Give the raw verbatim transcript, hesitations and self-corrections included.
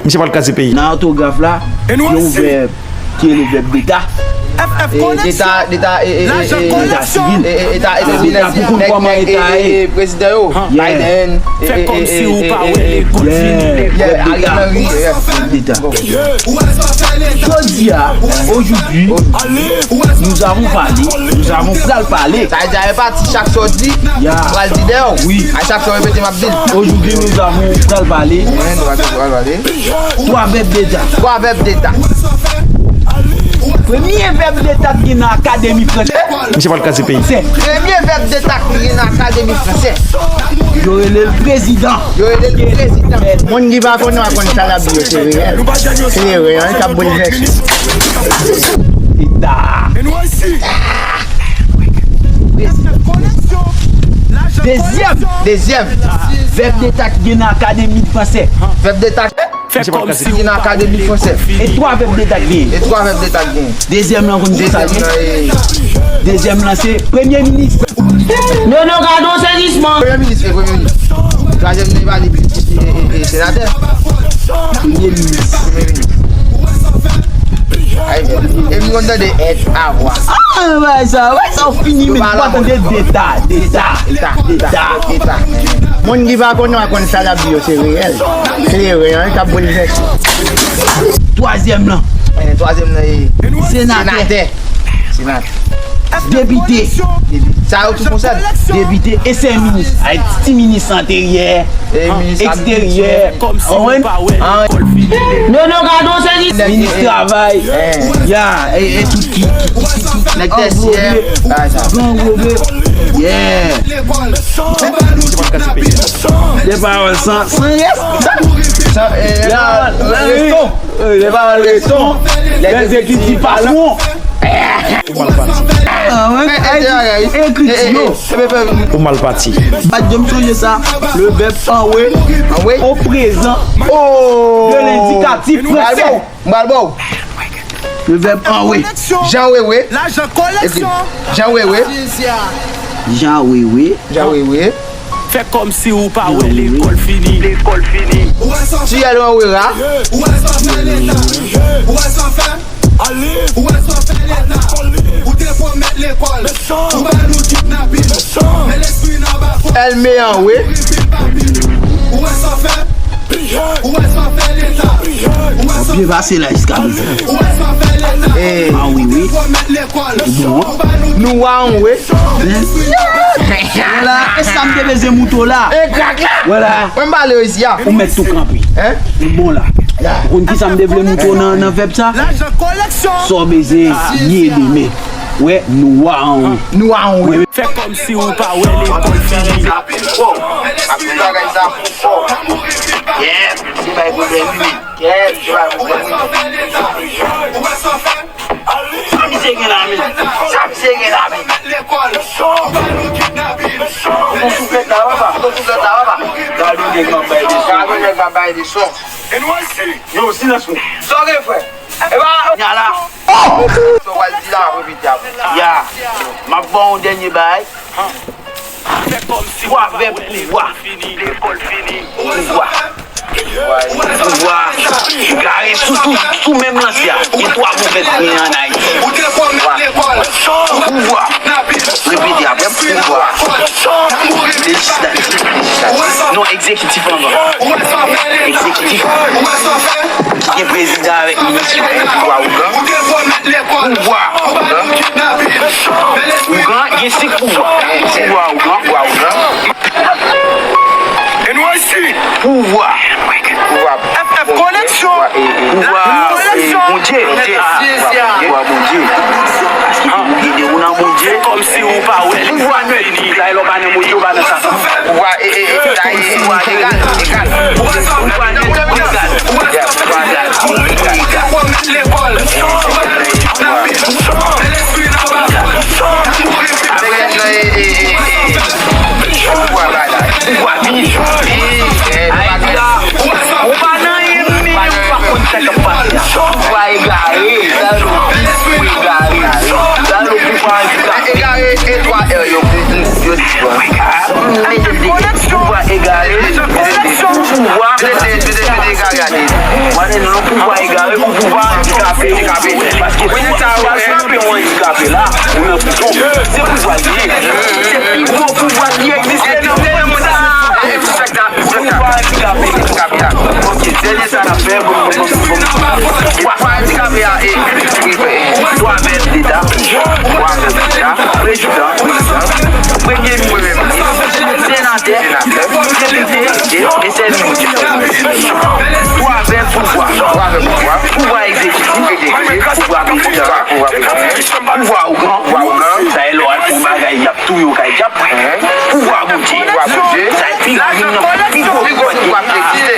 Misye pral kraze peyi. Nan òtograf la, gen yon vèb ki rele vèb deta. E, deta, deta, e, e, e, e, deta sivil. E, e, eta, eta, deta pou konn kòman eta ye. Prezidan yo, Biden, e, e, e, e, e, e, yeah, Ariel Henry, yeah, deta. Jodi a, aujourd'hui, nous avons parlé, nous avons pral pale. Sa vle di a, e pa ti chak sa w di, pral di dèyè w. Wi. A chak sa w repete, m ap di l. Aujourd'hui, nous avons pral pale. Mwen, nou pral pale. Twa vèb deta. Twa vèb deta. Premye vèb deta ki gen nan Akademi Fransè. Misye pral kraze peyi. Premye vèb deta ki gen nan Akademi Fransè. Yo rele l prezidan. Yo rele l prezidan. Moun ki pa konnen, pa konn sa l ap di yo, se reyèl. Se reyèl k ap boulvèse. Deta. Dezyèm. Dezyèm. Vèb deta ki gen nan Akademi Fransè. Vèb deta. Fè kòmsi ou pa wè li. Ki nan Akademi Fransè. E twa vèb deta k genyen. E twa vèb deta k genyen. Dezyèm lan, konn ki sa l ye? Dezyèm lan, se premye minis. Nono, gade yon sezisman. Premye minis, wi, premye minis. Twazyèm nan, li pale e, e, e, e, senatè. Premye minis. Premye minis. Ay, men, e m konn tande èt, avwa. Ah, wè sa, wè sa, w fini, men w pa tande deta, deta, deta, deta. Moun ki pa konnen, pa konn sa l ap di yo, se reyèl. Se reyèl k ap boulvèse. Twazyèm lan. Eh, twazyèm lan, e, senatè. Senatè. Senatè. Depite. Depite. Sa yo tou konsène. Depite e se minis. Ay, ti minis enteryè, eksteryè. Kòmsi ou pa wè lekòl fini. Nono, gade yon sezisman. Minis travay. Ya, e, e tout ki, ki, ki, ki, nèg tèsyè. Gran gobe. Yeah. De pawòl san, san rès. San, e, la, la, la, resto. De pawòl resto. Lèzekiti patwon. Ou mal pati. Ah, wè, ekriti yo. Ou mal pati. Bat, je m sonje sa. Le vèb anwe. Anwe. Au présent. Oh. De l'indikatif français. M pral ba w. Le vèb anwe. Jan Wewe. Ekri. Jan Wewe. Jan Wewe. Jan Wewe. Fè kòmsi ou pa wè lekòl fini. Lekòl fini. Tiyèl anwe ra. Ou wè sa w fè leta? Ou wè sa w fè? Ou wè sa w fè leta? Ou te pwomèt lekòl. Ou ba nou kidnapin. Men lespri n anba fò. Èlme anwe. Ou wè sa w fè? Ou wè sa w fè leta? Ou wè sa w fè? Byen pase la jiska prezan. Ou wè sa w fè leta? Eh. Ah wi, wi. Ou te pwomèt lekòl. Ou ba nou. Nou anwe. Vwala, e sa m te bezwen moutre w la. E krak la. Vwala. Mwen m pale yo isi a. Ou mèt tou kanpe. Hein? Ou bon la. Ou konn ki sa m te vle moutre w nan, nan vèb sa? Sa w bezwen ye demen. Wè, nou a anwe. Nou a anwe. Fè kòmsi ou pa wè lekòl fini. Fò. Ap fè bagay sa pou fò. Yeah, se bay pwoblèm wi. Yeah, se bay pwoblèm wi. Sa misye gen la menm? Sa misye gen la menm? Ou gon souflèt la, papa? Ou gon souflèt la, papa? Gade yon nèg k ap bay leson. Gade yon nèg k ap bay leson. Yo, silans nou. Sa w gen, frè? E pa nya la. Sa w pral di la, m ap repete apre. Ya. M ap ba w yon dènye bagay. Pwovèb pouvwa. Pouvwa. Pouvwa. Egare sou, sou, sou menm lansè a. Gen twa pouvèb ki gen an Ayiti. Pouvwa. Pouvwa. Repete apre m. Pouvwa. Lejislatif, lejislatif. Non, egzekitif anvan. Egzekitif. Ki gen prezidan avèk minis yo. Pouvwa ougan. Pouvwa ougan. Ougan, gen senk pouvwa. Pouvwa ougan, pouvwa ougan. Pouvwa. Pouvwa. Pouvwa, eh, Bondye. Pouvwa Bondye. Paske pou gide ou nan Bondye. Pouvwa nèt. Sa e lè w pa nan Bondye, ou pa nan sa. Pouvwa, eh, eh, eh, sa e, pouvwa egal, egal. Pouvwa nèt, egal. Yeah, pouvwa egal. Pouvwa egal. Pouvwa. Avèk nèg lan, eh, eh, eh, eh. Pouvwa bagay la. Pouvwa vini. Vini. Eh, bagay. Ou pa nan anyen menm, ou pa konn sa k ap pase. Pouvwa egare. Sa yo di, ou egare. Sa yo di pouvwa andikape. Egare, e twa R yo, yo di. Pouvwa egare. Pouvwa. Egare. Pouvwa. Andikape. Paske si w andikape, ou andikape la, ou nan prizon. Se pouvwa l ye. Se pi gwo pouvwa ki egziste nan mond sa. Pouvwa andikape. Ok, dènye sa n ap fè, bon, bon, bon, bon. Pouvwa andikape a, e, twa vèb deta, twa vèb deta, prezidan, prezidan, premye minis, senatè, depite, e sèvis. Twa vèb pouvwa. Twa vèb pouvwa. Pouvwa egzekitif, egzekitif, pouvwa prezidan, pouvwa prezidan, pouvwa ougan, pouvwa ougan. Sa e lè w al fè yon bagay, y ap touye w kay djab. Pouvwa Bondye. Pouvwa Bondye. Sa e pi gwo, youn nan pi gwo, pi gwo pouvwa ki egziste.